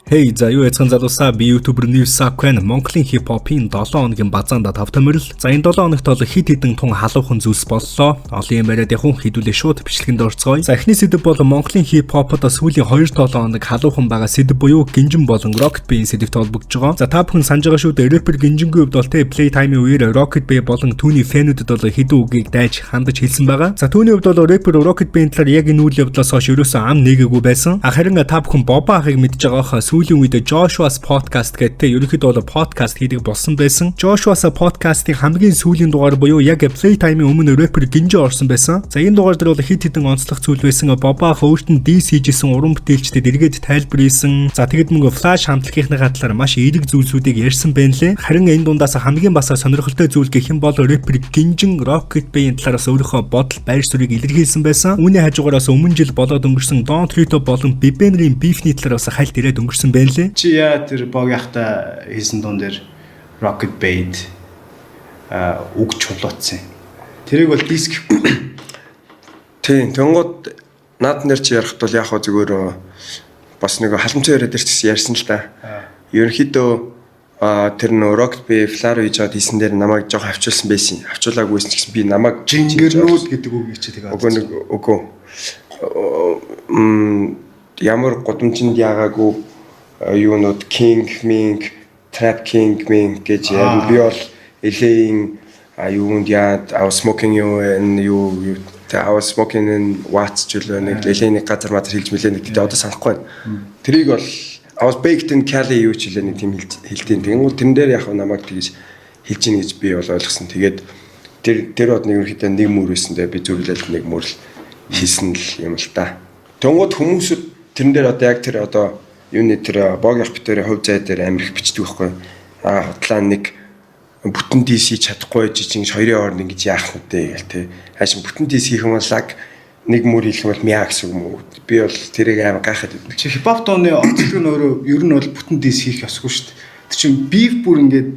Hey, за, юу яцхан залуусаа, би YouTuber New Sakwen. Монголын хип хопын 7 хоногийн базаанда тавтай морил. За, энэ 7 хоногт бол хэд хэдэн тун халуухан зүйлс боллоо. Олон юм яриад явах хүн хэдүүлээ шууд бичлэгэнд орцгоё. За, эхний сэдэв бол Монголын хип хопод сүүлийн 2-7 хоног халуухан байгаа сэдэв буюу Гинжин болон Rocket Bay-ийн сэдэвт холбогдож байгаа. За, та бүхэн санаж байгаа шүү дээ. Рэпер Гинжингийн хувьд бол те Playtime-ийн үеэр Rocket Bay болон түүний fan үүдэд бол хэдэн үгийг дайж хандаж хэлсэн байгаа. За, түүний хувьд бол рэпер Rocket Bay-ийн талаар яг энэ үйл явдлаас хойш ерөөсөн ам нээгээгүй байсан. А харин та бүхэн Боба ахыг мэдж байгаа хаа, сүүлийн үед Joshua's podcast гэдэг те ерөнхийдөө бол подкаст хийдэг болсон байсан. Joshua's podcast-ийн хамгийн сүүлийн дугаар буюу яг Playtime-ийн өмнө рэпер Гинжин орсон байсан. За, энэ дугаар дээр бол хэд хэдэн онцлог зүйл байсан. Боба ах өөрт нь diss хийжсэн уран бүтээлчдэд эргээд тайлбар хийсэн. За, тэгэд мөнгө Flash хамтлагийнхныхаа талаар маш эерэг зүйлсүүдийг ярьсан байна лээ. Харин энэ дундаас хамгийн бас сонирхолтой зүйл гэх юм бол рэпер Гинжин Rocket Bay-ийн талаараас өөрийнхөө бодол байр суурийг илэрхийлсэн байсан. Үүний хажуугаараас өмнө жил болоод өнгөрсөн Don Trito болон Bibenry-ийн beef ний талаар бас хальт ирээд өнгөрсөн байна лээ. Чи яа тэр богяхта хийсэн дуун дээр Rocket Bait үг чулуутсан. Тэрийг бол diss гэхгүй. Тийм, тэнгууд над нэр чи ярихт бол яг хөө зүгээр бас нэг халамжтай яриад дээр ч гэсэн ярьсан л да. Ерөнхийдөө тэр нөө Rocket Bay Flare хийж чад хийсэн дээр намайг жоох авчулсан байсан. Авчуулаагүйсэн ч гэсэн би намайг Жингэрнүүд гэдэг үгийг чи тэгээ Үгүй, нэг үгүй. Ямар гудамжинд яагаагүй юунууд King Ming, Trap King Ming гэж ярина. Би бол LA-ийн юунд яад I was smoking юу энэ юу тэ I was smoking in what ч үлээ нэг LA-ийн газар мазар хэлж мэлээ нэг гэдэг одоо санахгүй байна. Тэрийг бол I was baked in Cali юу ч үлээ нэг тийм хэлдэг. Тэнгүүл тэрэн дээр яг намайг тэгж хэлж ийн гэж би бол ойлгосон. Тэгээд тэр бод нэг ерөнхийдөө нэг мөр байсан дээ, би зөвлөл нэг мөр л хийсэн л юм л та. Тэнгууд хүмүүсүүд тэрэн дээр одоо яг тэр одоо юуны тэр бог ях битэрийн хувь зай дээр амар их бичдэг байхгүй. Аа, худлаа нэг бүтэн diss хийж чадахгүй жиж ингэж хоёрын хооронд ингэж яах вэ гээл те. Хаашин бүтэн diss хийх юм бол лаг нэг мөр хийх юм бол мяа гэсэн юм уу? Би бол тэрийг амар гайхаад байдаг. Чи хипхоп дууны онцлог нь өөрөө ер нь бол бүтэн diss хийх ёсгүй шүү дээ. Тэр чинь beef бүр ингээд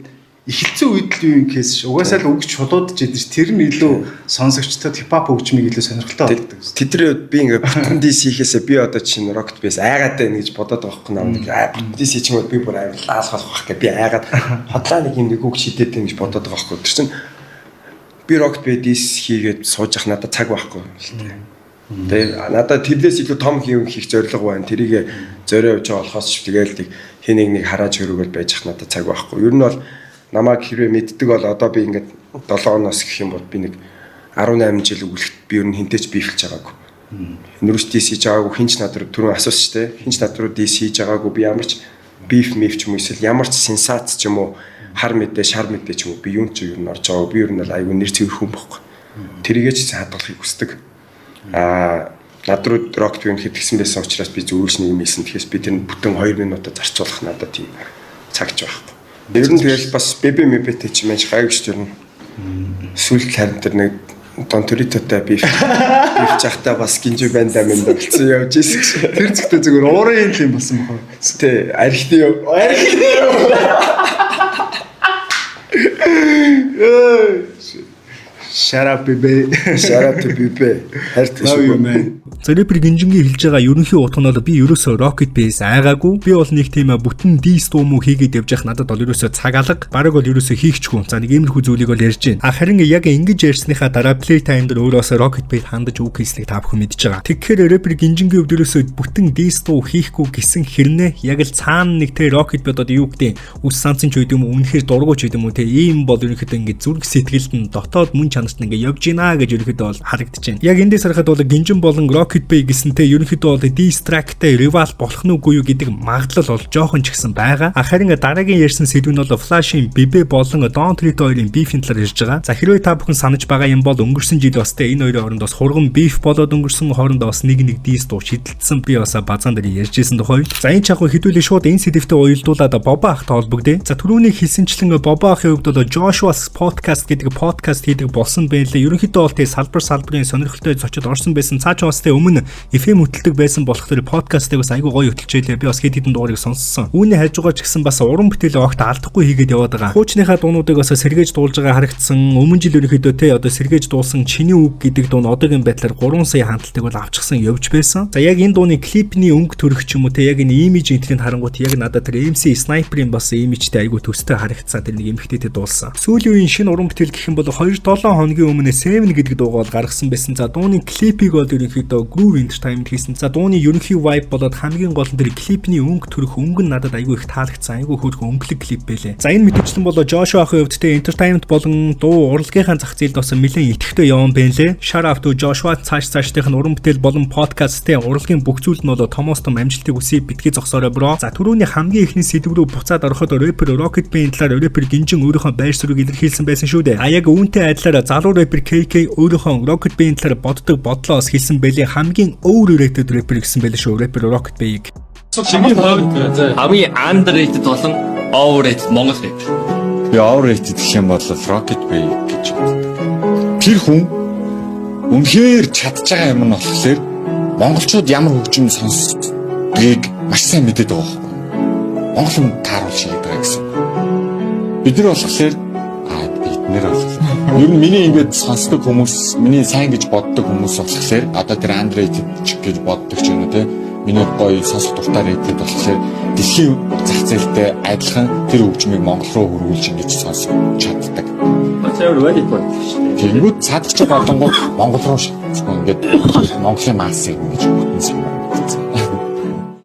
эхэлсэн үед л юу юм гэхээс угаасаа л үг чулуудж идэв. Тэр нь илүү сонсогчдод хипхоп хөгжмийг илүү сонирхолтой болдог. Тэдний би ингээд бүтэн diss хийхээсээ би одоо чинь Rocket Base айгаад байна гэж бодоод байгаа байхгүй намайг. Аа, бүтэн diss хийчих юм бол би бүр амар лаалах болох байх гэ би айгаад хотлаа нэг юм нэг үг шидэд байна гэж бодоод байгаа байхгүй. Тэр чинь би Rocket Base diss хийгээд сууж явах надад цаг байхгүй юм л тээ. Тэгээ надад тэрнээс илүү том юм хийх зорилго байна. Тэрийг зорио явж байгаа болохоос ч тэгэл нэг хэнийг нэг харааж хөрөгөл байж ах надад цаг байхгүй. Ер нь бол намайг хэрвээ мэддэг бол одоо би ингээд 7 оноос гэх юм бол би нэг 18 жил өгөлт би ер нь хинтээч beef лж байгаагүй. Нөрөс diss хийж байгаагүй, хинч над руу түрүүн асуусан шүү дээ. Хинч над руу diss хийж байгаагүй, би ямар ч beef миф ч юм уу эсвэл ямар ч сенсац ч юм уу, хар мэдээ, шар мэдээ ч юм уу, би юун ч ер нь орж байгаагүй. Би ер нь бол айгүй нэр цэвэр хүн бохгүй. Тэрийгээ ч хадгалахыг хүсдэг. Аа, над руу Rocket юу хэлсэн байсан учраас би зөвлөж нэг юм хэлсэн. Тэгэхээр би тэр бүтэн 2 минутаа зарцуулах надад тийм цагч байхгүй. Ер нь тэгэл бас бебе мебэтэй чи маш гайгүй шүү дээ. Сүүлд харин тэр нэг Дон Торитотой beef жахта бас гинжи байна минь болсон явж ирсэн гэж. Тэр зэгтээ зүгээр уурын юм болсон бохоо. Тэ, архины юу? Архины юу? Shut up, baby. Shout out to Bibe. Хайртай Love you, шүү. man. За, рэпер Гинжингийн хэлж байгаа ерөнхий утга нь бол би ерөөсөө Rocket Base айгаагүй. Би бол нэг тийм бүтэн diss дуу муу хийгээд явж явах надад бол ерөөсөө цаг алга. Бараг бол ерөөсөө хийхчгүй. За, нэг иймэрхүү зүйлийг бол ярьж байна. А харин яг ингэж ярьсныхаа дараа Playtime дээр өөрөөсөө Rocket Base хандаж үг хийснийг та бүхэн мэдж байгаа. Тэгэхээр рэпер Гинжингийн хувьд ерөөсөө бүтэн diss дуу хийхгүй гэсэн хэрнээ яг л цаана нэг те Rocket Base одоо юу гэдэг үс сансан ч үгүй юм уу, үнэхээр дургуй ч үгүй юм уу, те ийм бол ерөнхийдөө ингэж зүрх сэтгэлд нь дотоод мөн чанарт нь ингэ явж гинэ гэж ерөнхийдөө бол харагдаж байна. Яг эндээс харахад бол Гинжин болон Rocket Bay гэсэн те ерөнхийдөө бол diss track-тай rival болох нь үгүй юу гэдэг магадлал бол жоохон ч гэсэн байгаа. А харин дараагийн ярьсан сэдв нь бол Flash-ийн Bibe болон Don Trito хоёрын beef ийн талаар ярьж байгаа. За, хэрвээ та бүхэн санаж байгаа юм бол өнгөрсөн жил бас те энэ хоёрын хооронд бас хурган beef болоод өнгөрсөн, хоорондоо бас нэг нэг diss дуу шидэлдсэн. Би бас базаан дээр ярьж ирсэн тухай. За, энэ чагуу хэдүүлээ шууд энэ сэдвтэй уялдуулаад Боба ахтай холбогдъё. За, түрүүний хэлсэнчлэн Боба ахын хувьд бол Joshua's podcast гэдэг подкаст хийдэг болсон. болсон байлээ. Ерөнхийдөө бол тий салбарын сонирхолтой зочид орсон байсан. Цааш бас тий өмнө FM хөтэлдэг байсан болохоор подкастыг бас айгүй гоё хөтөлж байлээ. Би бас хэд хэдэн дугаарыг сонссон. Үүний хажуугаар ч гэсэн бас уран бүтээл огт алдахгүй хийгээд яваад байгаа. Хуучныхаа дуунуудыг бас сэргээж дуулж байгаа харагдсан. Өмнө жил ерөнхийдөө тий одоо сэргээж дуулсан "Чиний үг" гэдэг дуу нь одоогийн байдлаар 3 сая хандлтыг бол авчихсан явж байсан. За, яг энэ дууны клипний өнгө төрөх ч юм уу те, яг энэ имиж энтрийг харангуут яг надад тэр MC Sniper-ийн бас имижтэй айгүй төстэй харагдсан, тэр нэг эмэгтэйтэй дуулсан. Сүүлийн үеийн шинэ уран бүтээл гэх юм бол 2-7 хоногийн өмнө Seven гэдэг дуугаа бол гаргасан байсан. За, дууны клипийг бол ерөнхийдөө Groove Entertainment хийсэн. За, дууны ерөнхий vibe болоод хамгийн гол нь тэр клипний өнгө төрөх өнгө нь надад айгүй их таалагдсан. Айгүй хөөрхөн өнгөлөг клип байлээ. За, энэ мэтчлэн болоо Joshua ахын хувьд те entertainment болон дуу урлагийнхаа зах зээлд бас нэлээд идэвхтэй явсан байна лээ. Shout out to Joshua, цаашдынх нь уран бүтээл болон подкаст, те урлагийн бүх зүйл нь бол томоос том амжилтыг хүсье, битгий зогсоорой, bro. За, түрүүний хамгийн эхний сэдэв рүү буцаад ороход рэпер Rocket Band талаар рэпер Гинжин өөрийнхөө байр суурийг илэрхийлсэн байсан шүү дээ. А яг үүнтэй адилаар залуу рэпер KK өөрийнхөө Rocket Band талаар боддог бодлоос хэлсэн байлээ. Хамгийн overrated рэпер гэсэн байлээ шүү рэпер Rocket Bay-г. Чиний хувьд хамгийн underrated болон overrated Монгол рэпер. Би overrated гэх юм бол Rocket Bay гэж боддог. Тэр хүн үнэхээр чадж байгаа юм нь болохоор монголчууд ямар хөгжим сонсдгийг маш сайн мэдээд байгаа байхгүй. Монгол хүн тааруул шийдэг байгаа гэсэн. Бид нар болохоор бид нар болохоор ер нь миний ингээд сонсдог хүмүүс, миний сайн гэж боддог хүмүүс болохоор одоо тэр underrated ч гэж боддог ч юм уу те, миний гоё сонсох дуртай рэпүүд болохоор дэлхийн зах зээлтэй адилхан тэр хөгжмийг Монгол руу хөрвүүлж ингэж сонсож чаддаг. Бас ямар valid point шүү дээ. Тэгэнгүүт цаадах чи болонгууд Монгол руу шатчихгүй ингээд Монголын массыг ингэж бүтэн самбар.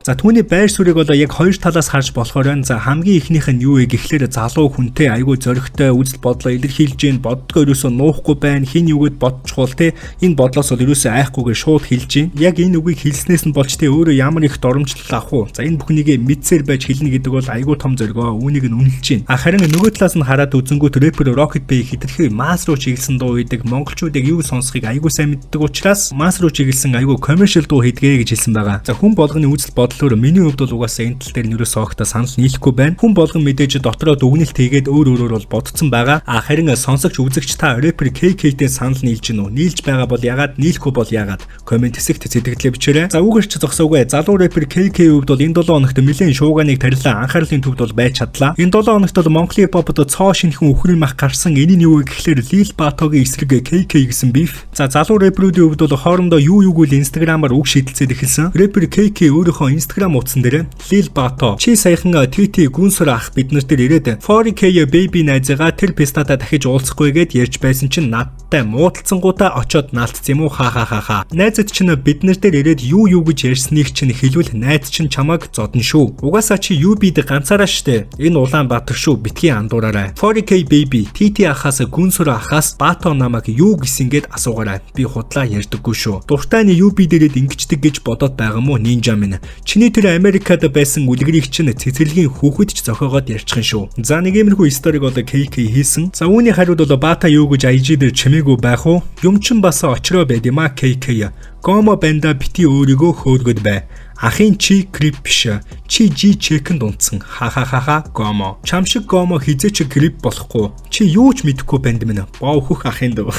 За, түүний байр суурийг бол яг хоёр талаас харж болохоор байна. За, хамгийн эхнийх нь юу вэ гэхлээр залуу хүнтэй айгүй зоригтой үзэл бодлоо илэрхийлж гин, боддгоо ерөөсөө нуухгүй байна. Хин юугэд бодчихвол те энэ бодлоос бол ерөөсөө айхгүйгээр шууд хэлж гин. Яг энэ үгийг хэлснээс нь болж те өөрөө ямар их доромжлол авах уу? За, энэ бүхнийг мэдсээр байж хэлнэ гэдэг бол айгүй том зоригоо. Үүнийг нь үнэлж гин. А харин нөгөө талаас нь хараад үзэнгүүт рэпер Rocket Bay хэтэрхий масс руу чиглэсэн дуу хийдэг. Монголчууд яг юу сонсохыг айгүй сайн мэддэг учраас масс руу чиглэсэн айгүй commercial дуу хийдгээ гэж хэлсэн байгаа. За, хүн болгоны үзэл бодлоор миний хувьд бол угаасаа энэ тал дээр нэрээс огтоо санал нийлэхгүй байна. Хүн болгон мэдээж дотроо дүгнэлт хийгээд өөр өөрөөр бол бодцсон байгаа. А харин сонсогч үзэгч та рэпер KK-тэй санал нийлж гин үү? Нийлж байгаа бол ягаад, нийлэхгүй бол ягаад? Comment хэсэгт сэтгэлдээ бичээрэй. За, үүгээр ч зогсоогүй. Залуу рэпер KK хувьд бол энэ 7 хоногт нэлээд шууганыг тарилаа. Анхаарлын төвд бол байж чадлаа. Энэ 7 хоногт бол Монголын хипхопод цоо шинэхэн үхрийн мах гарсан. Энэ нь юу вэ гэхлээр Lil Батогийн эсрэг KK гэсэн beef. За, залуу рэперүүдийн хувьд бол хоорондоо юу юуг үл Instagram-аар үг шидэлцээд эхэлсэн. Рэпер KK өөрийнхөө Instagram утсан дээр "Lil Бато, чи саяхан TT Гүнсүр ах бид нар дээр ирээд 4K baby найзыгаа тэр пистата дахиж уулзахгүй гэд ярьж байсан чинь надтай муудалцсангуудаа очоод наалтсан юм уу, ха ха ха ха. Найзад чинь бид нар дээр ирээд юу юу гэж ярьсныг чинь хэлвэл найз чинь чамайг зодно шүү. Угаасаа чи UB-д ганцаараа штэ. Энэ Улаанбаатар шүү, битгий андуураарай. 4K baby TT ахаас, Гүнсүр ахаас Бато намайг юу гэсэн гэд асуугаарай. Би худлаа ярьдаггүй шүү. Дуртай нь UB дээрээд ингэчдэг гэж бодоод байгаа мó, нинжа минь. Чиний тэр Америкад байсан үлгэрийг чинь цэцэрлэгийн хүүхэд ч зохиогоод ярьчихын шүү." За, нэг иймэрхүү story-г бол KK хийсэн. За, үүний хариуд бол Бата юу гэж IG дээр чимээгүй байх уу? "Юм чин бас очроо байд юм а KK. Гомо банда, бити өөрийгөө хөөргөд бай. Ахын чи Crip биш. Чи G check-нд унтсан. Ха ха ха ха, гомо. Чам шиг гомо хизээч Crip болохгүй. Чи юу ч мэдэхгүй банд минь. Боо хөх ахын дөө.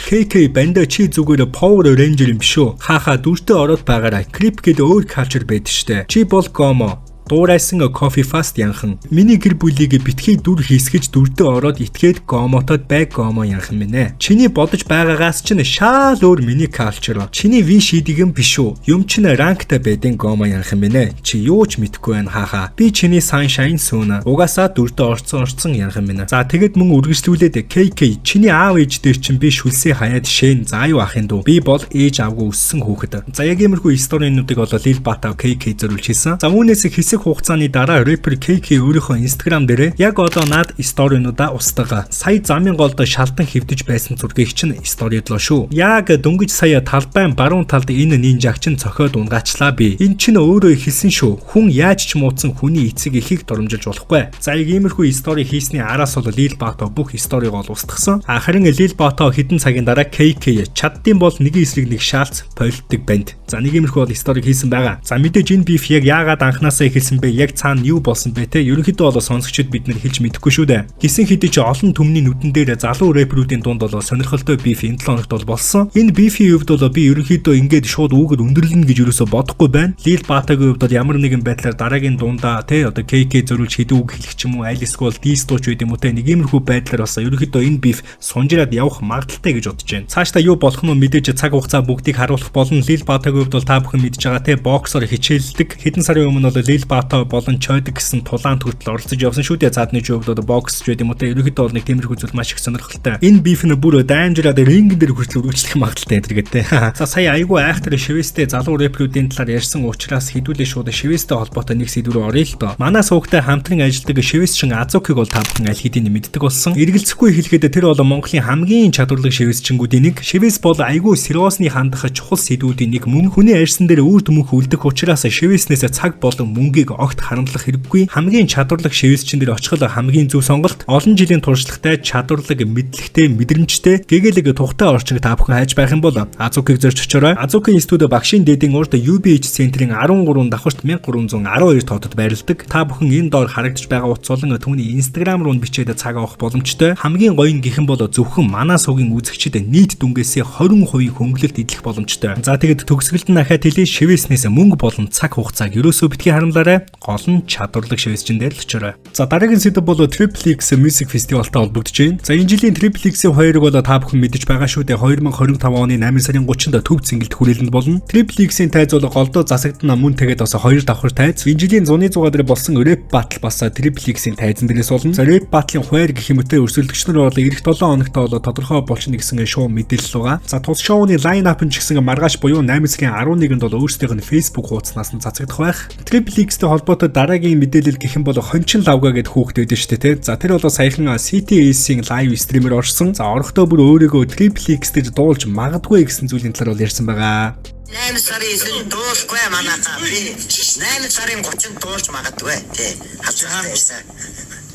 KK банда, чи зүгээр Power Ranger юм биш үү? Ха ха, дүртээ ороод байгаарай. Crip гээд өөр culture байд штэ. Чи бол гомо дуурайсан coffee fast янхан. Миний гэр бүлийг битгий дүр хийсгэж дүрдээ ороод итгээд гомотод байг, гомо янхан минь ээ. Чиний бодож байгаагаас чинь шаал өөр миний culture. Чиний ви шийдэг юм биш үү? Юм чинь rank-тай байдیں, гомо янхан минь ээ. Чи юу ч мэдэхгүй байна, хаха. Би чиний sunshine сүүнэ. Угаасаа дүрдээ орцсон орцсон янхан минь. За, тэгэд мөн үргэлжлүүлээд "KK, чиний аав ээж дээр чинь би шүлсээ хаяад шэн заа юу ахын дүү. Би бол ээж авгүй өссөн хүүхэд." За, яг иймэрхүү story-нуудыг бол Lil Bata KK зориулж хийсэн. За, үүнээс хэсэг хугацааны дараа рэпер KK өөрийнхөө Instagram дээрээ "Яг одоо над story-нуудаа устгаа. Сая замын голд шалдан хэвдэж байсан зургийг чинь story-длоо шүү. Яг дөнгөж сая талбайн баруун талд энэ нинжаг чинь цохиод унгаачлаа би. Энэ чинь өөрөө хэлсэн шүү. Хүн яаж ч мууцсан хүний эцэг эхийг доромжилж болохгүй." За, яг иймэрхүү story хийсний араас бол Lil Бато бүх story-г бол устгасан. А харин Lil Бато хэдэн цагийн дараа "KK чаддсан бол нэг эсрэг нэг шаалц политик банд." За, нэг иймэрхүү бол story хийсэн байгаа. За, мэдээж энэ beef яг яагаад анханасаа ихэлсэн эхэлсэн бэ? Яг цаана юу болсон бэ те? Ерөнхийдөө бол сонсогчид бид нар хэлж мэдэхгүй шүү дээ. Гисэн хэдий ч олон түмний нүдэн дээр залуу рэперүүдийн дунд бол сонирхолтой beef энэ 7 хоногт бол болсон. Энэ beef ийн хувьд бол би ерөнхийдөө ингээд шууд үүгээр өндөрлөнө гэж ерөөсөө бодохгүй байна. Lil Батагийн хувьд бол ямар нэгэн байдлаар дараагийн дундаа те, одоо KK зориулж хэдэн үг хэлэх ч юм уу, аль эсвэл diss дууч байд юм уу те, нэг иймэрхүү байдлаар бас ерөнхийдөө энэ beef сунжраад явах магадлалтай гэж бодож байна. Цаашдаа юу болох нь мэдээж цаг хугацаа бүгдийг харуулах болон. Lil Батагийн хувьд бол та бүхэн мэдж байгаа те, боксоор хичээлдэг. Хэдэн сарын өмнө бол Lil Бата болон Чойдог гэсэн тулаан хүртэл оролцож явсан шүү дээ. Цаадны ч хувьд бол бокс ч байд юм уу те, ерөнхийдөө бол нэг тиймэрхүү зүйл маш их сонирхолтой. Энэ beef нь бүр даймжраад рингэн дээр хүртэл үргэлжлэх магадлалтай энэ гэдэг те. За, сая айгүй айхтар шивэстэй залуу рэперүүдийн талаар ярьсан учраас хэдүүлээ шууд шивэстэй холбоотой нэг сэдв рүү оръё л доо. Манай сувагтай хамтран ажилладаг шивэсчин Азукиг бол та бүхэн аль хэдийн мэддэг болсон. Эргэлзэхгүй хэлэхэд тэр бол Монголын хамгийн чадварлаг шивэсчингүүдийн нэг. Шивэс бол айгүй сериосны хандах чухал сэдвүүдийн нэг мөн. Хүний арьсан дээр үр дүмх үлдэх учраас шивэснээс цаг болон мөнгийг огт харамлах хэрэггүй. Хамгийн чадварлаг шивэсчин дээр очихол хамгийн зөв сонголт. Олон жилийн туршлагатай, чадварлаг, мэдлэгтэй, мэдрэмжтэй, гэгээлэг тухтай орчинг та бүхэн хайж байх юм бол Азукиг зорж очоорой. Азукийн студио багшийн дээдийн урд UBH центрийн 13 давхарт 1312 тоотод байрладаг. Та бүхэн энэ доор харагдаж байгаа утас болон түүний Instagram руу бичээд цаг авах боломжтой. Хамгийн гоё нь гэх юм бол зөвхөн манай сувгийн үзэгчид нийт дүнгээсээ 20% хөнгөлөлт эдлэх боломжтой. За, тэгэд төгсгөлд нь ахиад хэлье, шивэснээс мөнгө болон цаг хугацааг ерөөсөө битгий харамлаарай. Гол нь чадварлаг шивэсчин дээр л очоорой. За, дараагийн сэдэв бол Triple X Music Festival-тай холбогдож байна. За, энэ жилийн Triple X-ийн хоёрыг бол та бүхэн мэдэж байгаа шүү дээ. 2025 оны 8 сарын 30-нд Төв Цэнгэлд хүрээлэнд болно. Triple X-ийн тайз бол голдоо засагдана, мөн тэгээд бас хоёр давхар тайз. Энэ жилийн зуны 6 дээр болсон Rap Battle бас Triple X-ийн тайзан дээрээс болно. За, Rap Battle-ын хуваар гэх юм уу, өрсөлдөгч нар бол ирэх 7 хоногт бол тодорхой болчихно гэсэн шоу мэдээлэл байгаа. За, тус шоуны line up нь ч гэсэн маргааш буюу 8 сарын 11-нд бол өөрсдийнх нь Facebook хуудаснаас нь цацагдах байх. Triple X-тэй холбоотой дараагийн мэдээлэл гэх юм бол Хончин Лавга гэдэг хүүхэд байдаг шүү дээ, тэ. За, тэр бол саяхан CTS-ийн live stream-ээр орсон. За, орохдоо бүр өөрийгөө Triple X дээр дуулж магадгүй гэсэн зүйлийн талаар бол ярьсан байгаа. 8 сарын 9-нд дуулахгүй манайхаа. Би 8 сарын 30-нд дуулж магадгүй. Тий. Хазаах ирсэн.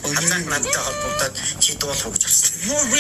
Хазаах надтай холбогдоод чи дуулах уу гэж асуусан.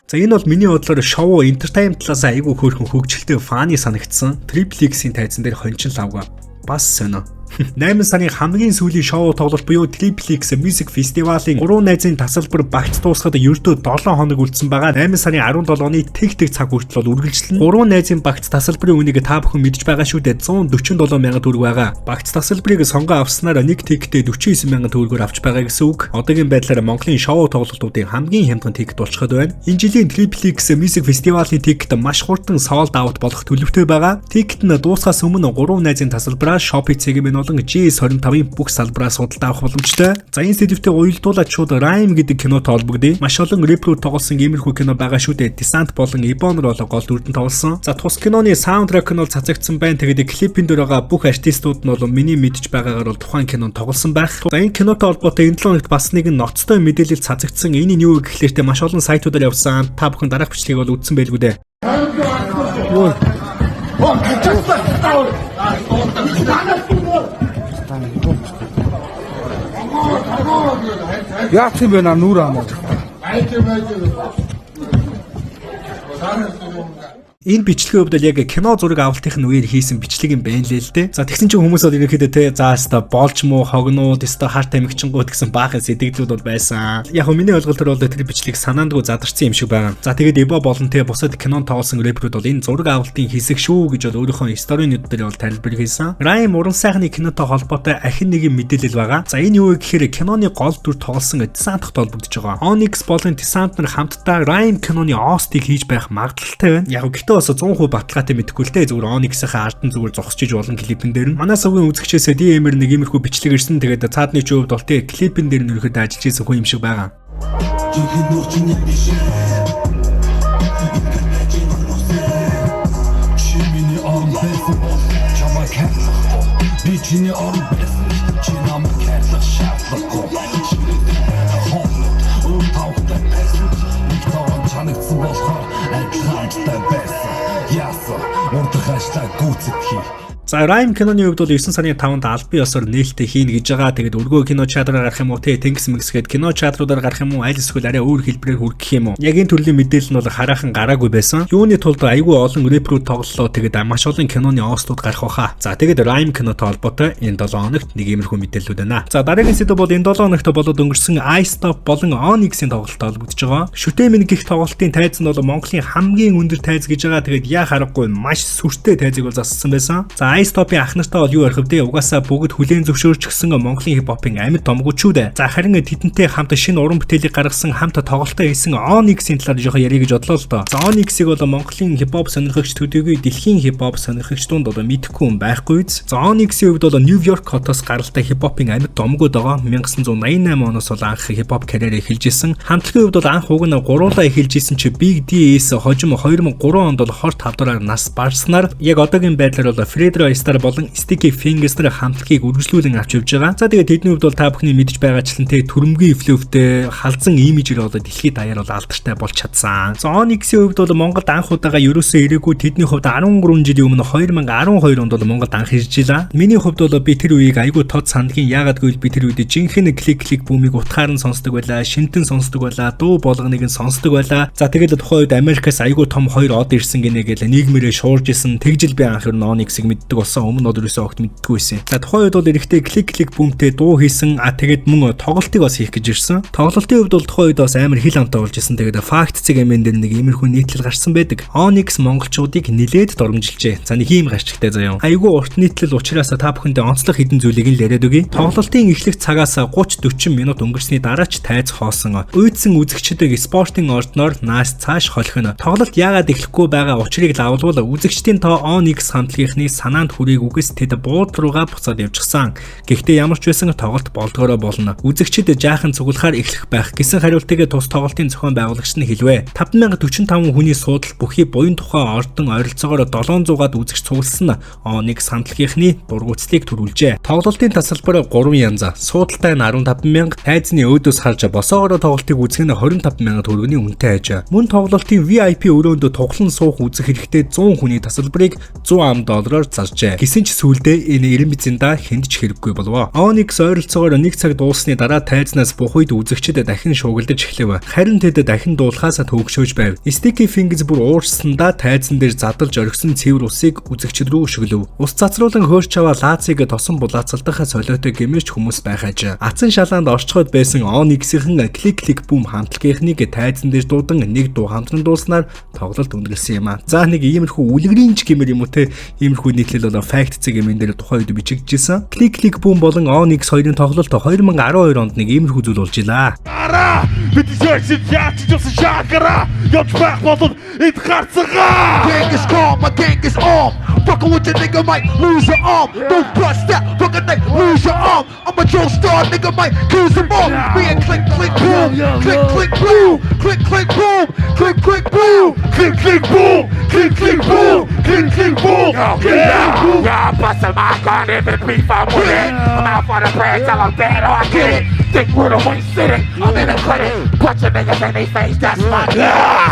За, энэ бол миний бодлоор шоу entertainment талаас айгүй хөөрхөн хөгжилтэй, funny санагдсан. Triple X-ийн тайзан дээр Хончин Лавга бас сонио. 8 сарын хамгийн сүүлийн шоу тоглолт буюу Triple X Music Festival-ын 3 найзын тасалбар багц дуусахад ердөө 7 хоног үлдсэн байгаа. 8 сарын 17-ны тэг тэг цаг хүртэл бол үргэлжлэнэ. 3 найзын багц тасалбарын үнийг та бүхэн мэдж байгаа шүү дээ. 147 мянган төгрөг байгаа. Багц тасалбарыг сонгоо авснаар нэг ticket ээ 49 мянган төгрөгөөр авч байгаа гэсэн үг. Одоогийн байдлаар Монголын шоу тоглолтуудын хамгийн хямдхан ticket болчиход байна. Энэ жилийн Triple X Music Festival-ын ticket маш хурдан sold out болох төлөвтэй байгаа. Ticket нь дуусахаас өмнө 3 найзын тасалбараа Shopee цэгийн болон GS25-ын бүх салбараас худалдаа авах боломжтой. За, энэ сэдвтэй уялдуулаад шууд Rhyme гэдэг кинотой холбогдъё. Маш олон рэпрүүд тоглосон иймэрхүү кино байгаа шүү дээ. Descent болон Ebonor болон гол дүрдэн тоглосон. За, тус киноны soundtrack нь бол цацагдсан байна. Тэгээд клипэн дээр байгаа бүх артистууд нь бол миний мэдж байгаагаар бол тухайн кинонд тоглосон байх. За, энэ кинотой холбоотой энэ 7 хоногт бас нэгэн ноцтой мэдээлэл цацагдсан. Энэ нь юу гэхлээр те, маш олон сайтуудаар явсан. Та бүхэн дараах бичлэгийг бол үзсэн байлгүй дээ. Юу? Яац юм бэ наа нүр амаа. Энэ бичлэгийн хувьд бол яг кино зураг авалтын үеэр хийсэн бичлэг юм байна лээ л дээ. За, тэгсэн чинь хүмүүс бол ерөнхийдөө те, за өста болж муу хогнууд өста харт амигчингууд гэсэн баахан сэтгэлдүүд бол байсан. Яг нь миний ойлголтоор бол тэр бичлэг санаандгүй задарсан юм шиг байгаа. За, тэгээд Эбо болон те, бусад кинонд тоглосон рэперүүд бол энэ зураг авалтын хэсэг шүү гэж бол өөрийнхөө story нууд дээр бол тайлбар хийсэн. Rhyme уран сайхны кинотой холбоотой ахин нэгэн мэдээлэл байгаа. За, энэ юу вэ гэхээр киноны гол дүр тоглосон Десанттай холбогдож байгаа. Onyx болон Десант нар хамтдаа Rhyme киноны OST-ыг хийж байх магадлалтай байна. Яг гэхдээ бас 100% баталгаатай мэдэхгүй л дээ. Зүгээр Onyx-ийн ард нь зүгээр зогсож иж болон клипэн дээр нь. Манай сувгийн үзэгчээсээ DM-ээр нэг иймэрхүү бичлэг ирсэн. Тэгээд цаадны ч хувьд бол те, клипэн дээр нь ерөөхдөө ажиллаж исэн хүн юм шиг байгаа. Жинхэнэ нууц биш. Чи миний орон байсан бол чамайг хайрлахгүй. Би чиний орон байсан, чи намайг хайрлах шаардлагагүй. Ширээдээ байгаа хоолнууд өөр тавхтай байсан ч нэг таван чанагдсан болохоор адилхан амттай байсан. Яасан урдах ажлаа гүйцэтгэе. За, Rhyme киноны хувьд бол 9 сарын 5-нд албан ёсоор нээлттэй хийнэ гэж байгаа. Тэгээд өргөө кино театраар гарах юм уу те, Тэнгис мэгс гээд кино театруудаар гарах юм уу, аль эсвэл арай өөр хэлбэрээр хүргэх юм уу? Яг энэ төрлийн мэдээлэл нь бол хараахан гараагүй байсан. Юуны тулд айгүй олон рэпрүүд тоглолоо. Тэгээд маш олон киноны OST ууд гарах баха. За, тэгээд Rhyme кинотой холбоотой энэ 7 хоногт нэг иймэрхүү мэдээллүүд байна. За, дараагийн сэдэв бол энэ 7 хоногт болоод өнгөрсөн iStop болон Onyx-ийн тоглолттой холбогдож байгаа. Шүтэмэн гих тоглолтын тайз нь бол Монголын хамгийн өндөр тайз гэж байгаа. Тэгээд яа харахгүй маш сүртэй тайзыг бол зассан байсан. За, iStop-ийн ах нартай бол юу ярих вэ? Угаасаа бүгд хүлээн зөвшөөрч гисэн Монголын хипхопын амьд томгоочүүд. За, харин тэдэнтэй хамт шинэ уран бүтээлийг гаргасан, хамт тоглолтоо хийсэн Onyx-ийн талаар жоохон ярих гэж бодлоо л доо. За, Onyx-ийг бол Монголын хипхоп сонирхогч төдийгүй дэлхийн хипхоп сонирхогч дунд одоо мэдэхгүй хүн байхгүй биз. За, Onyx-ийн хувьд бол Нью Йорк хотоос гаралтай хипхопын амьд домгууд байгаа. 1988 оноос бол анх хипхоп карьер эхэлж исэн. Хамтлагийн хувьд бол анх уг нь гуруулаа эхэлж исэн чи Big DS хожим 2003 онд бол хорт хавдраар нас барснаар яг одоогийн байдлаар бол Fredro Star болон Sticky Fingers нар хамтлагийг үргэлжлүүлэн авч явж байгаа. За, тэгээд тэдний хувьд бол та бүхний мэдж байгаачлан те, түрэмгий flow тэй халзан имижээр бол дэлхийд даяар бол алдартай болж чадсан. За, Onyx-ийн хувьд бол Монголд анх удаага ерөөсөө ирээгүй. Тэдний хувьд 13 жилийн өмнө 2012 онд бол Монголд анх ирж илаа. Миний хувьд бол би тэр үеийг айгүй тод сандгийн. Яагаад гэвэл би тэр үед жинхэнэ Click Click Boom ыг утгаар нь сонсдог байлаа, шинтэн сонсдог байлаа, дуу болгоныг нь сонсдог байлаа. За, тэгэл тухайн үед Америкаас айгүй том хоёр од ирсэн гинэ гэл нийгмээрээ шуурж исэн. Тэгжил би анх ер нь Onyx-ыг мэддэг болсон. Өмнө нь бол ерөөсөө огт мэддэггүй байсан. За, тухайн үед бол эрэхтэй Click Click Boom-тэй дуу хийсэн. А тэгээд мөн тоглолтыг бас хийх гэж ирсэн. Тоглолтын хувьд бол тухайн үед бас амар хил амтай болж исэн. Тэгээд Fact цэг MN дээр нэг иймэрхүү нийтлэл гарсан байдаг. Onyx монголчуудыг нилээд доромжилжээ. За, нэг ийм гарчигтай заяа. Айгүй урт нийтлэл учраас та бүхэндээ онцлог хэдэн зүйлийг нь л яриад өгье. Тоглолтын эхлэх цагаас 30 40 минут өнгөрсний дараа ч тайз хоосон. Уйдсан үзэгчдэг спортын ордноор наас цааш холхино. Тоглолт яагаад эхлэхгүй байгаа учрыг лавлвал үзэгчдийн тоо Onyx хамтлагийнхны санаанд хүрээгүйгээс тэд буудлын руугаа буцаад явчихсан. Гэхдээ ямар ч байсан тоглолт болдгоороо болно. Үзэгчид жаахан цуглахаар эхлэх байх гэсэн хариултыг тус тоглолтын зохион байгуулагч нь хэлвэ. 5045 хүний суудал бүхий буян тухайн ордон ойролцоогоор 700-аад үзэгч цугласан нь Onyx хамтлагийнхны дургуутслыг төрүүлжээ. Тоглолтын тасалбар 3 янз. Суудалтай нь 15 мянга, тайзны өөдөөс харж босоогоороо тоглолтыг үзэх нь 25 мянга төгрөгийн үнэтэй аж. Мөн тоглолтын VIP өрөөнд туглан суух үзэх хэрэгтэй 100 хүний тасалбарыг 100 ам доллараар заржээ. Гэсэн ч сүүлдээ энэ 90 бизэнда хүнд ч хэрэггүй болов. Onyx ойролцоогоор 1 цаг дууссаны дараа тайзнаас бух үед үзэгчид дахин шуугилдаж эхлэв. Харин тэд дахин дуулахаас төвөгшөөж байв. Sticky Fingers бүр уурсандаа тайзан дээр задалж орхисон цэвэр усыг үзэгчид рүү өшөглөв. Ус цацруулан хөөрч аваа лаацыг тосон булаацалдах солиотой гэмээрч хүмүүс байх аж. Ацан шалаанд орчход байсан Onyx-ийн Click Click Boom хамтлагийнхныг тайзан дээр дуудан нэг дуу хамтран дууснаар тоглолт өндөрлөсөн юм а. За, нэг иймэрхүү үлгэрийн ч гэмээр юм уу те, иймэрхүү нийтлэл болоо Fact цэг юм дээр тухайн үед бичигдэжсэн. Click Click Boom болон Onyx хоёрын тоглолт 2012 онд нэг иймэрхүү зүйл болж илаа. Бид шэрсэн яач ч болсон шакара явж байх болон эд гарцгаа. Gang is calm, my gang is armed. Fucking with your nigga might lose your arm. Don't bust that, fucking night, lose your arm. I'm a Joe Star, nigga might lose them all. Me and click, click, boom, click, click, boom, click, click, boom, click, click, boom. Click click boom, click click boom, click click boom, click click boom. Yeah, bustin' my gun if it beef, I'm with it. I'm out for the bread till I'm dead or I get it. Dick with a wing city, I'm in the clinic. Punch a niggas in they face, that's my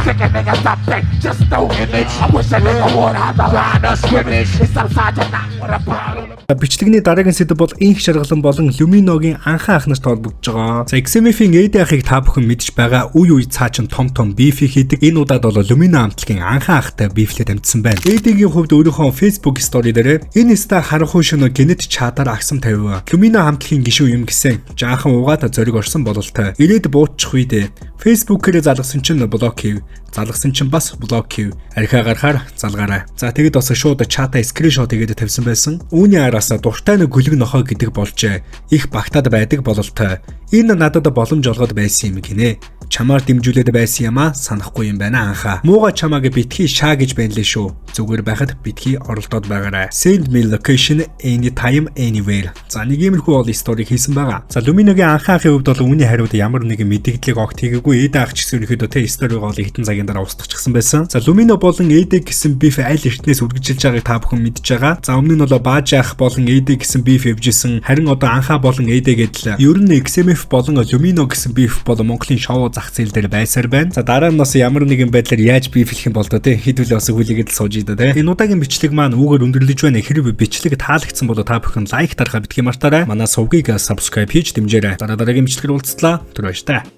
Sick of niggas up big, just no image. I wish a nigga would have the line of scrimmage. It's outside your knock with a bottle. Бичлэгний дараагийн сэдэв бол Инх Жаргалан болон Lumino-гийн анхан ах нарт холбогдож байгаа. За, XMF-ийн AD ахыг та бүхэн мэдж байгаа. Үе үе цаа чин том том beef хийдэг. Энэ удаад бол Lumino хамтлагийн анхан ахтай beef лээ дамжсан байна. AD-гийн хувьд өөрийнхөө Facebook story дээр энэ ста харанхуй шөнө гэнэт чатаар агсам тавив. Lumino хамтлагийн гишүүн юм гэсэн. Жаахан угаад зориг орсон бололтой. Ирээд буутчих үедээ Facebook-ээр залгасан чинь block хийв. Залгасан чинь бас block хийв. Архиа гарахаар залгаарай. За, тэгэд бас шууд чата screenshot хийгээд тавьсан байсан. Үүний араас дуртай нэг гүлэг нохой гэдэг болжээ. Их багтаад байдаг бололтой. Энэ надад боломж олгоод байсан юм гинэ. Чамаар дэмжүүлээд байсан юм а, санахгүй юм байна анхаа. Мууга чамааг битгий шаа гэж байна лээ шүү. Зүгээр байхад битгий оролдоод байгаарай. Send me location anytime anywhere. За, нэг иймэрхүү бол story хийсэн байгаа. За, Lumino-гийн анхаа ахын хувьд бол үүний хариуд ямар нэгэн мэдээллийг огт хийгээгүй. Эд ах ч гэсэн ерөнхийдөө те story г бол хэдэн цагийн дараа устгачихсан байсан. За, Lumino болон AD гэсэн beef аль эртнээс үргэлжилж байгааг та бүхэн мэдж байгаа. За, өмнө нь бол Бааж ах болон AD гэсэн beef явж исэн. Харин одоо анхаа болон AD гэдэл ер нь XMF болон Lumino гэсэн beef бол Монголын шоу зах зээл дээр байсаар байна. За, дараа нь бас ямар нэгэн байдлаар яаж beef лэх юм бол доо, тий, хэдүүлээ бас хүлээгээд л сууж идэ, тий. Энэ удаагийн бичлэг маань үүгээр өндөрлөж байна. Хэрв бичлэг таалагдсан бол та бүхэн like дарахаа битгий мартаарай. Манай сувгийг subscribe хийж дэмжээрэй. Дараа дараагийн бичлэгээр уулзлаа. Түр баяртай.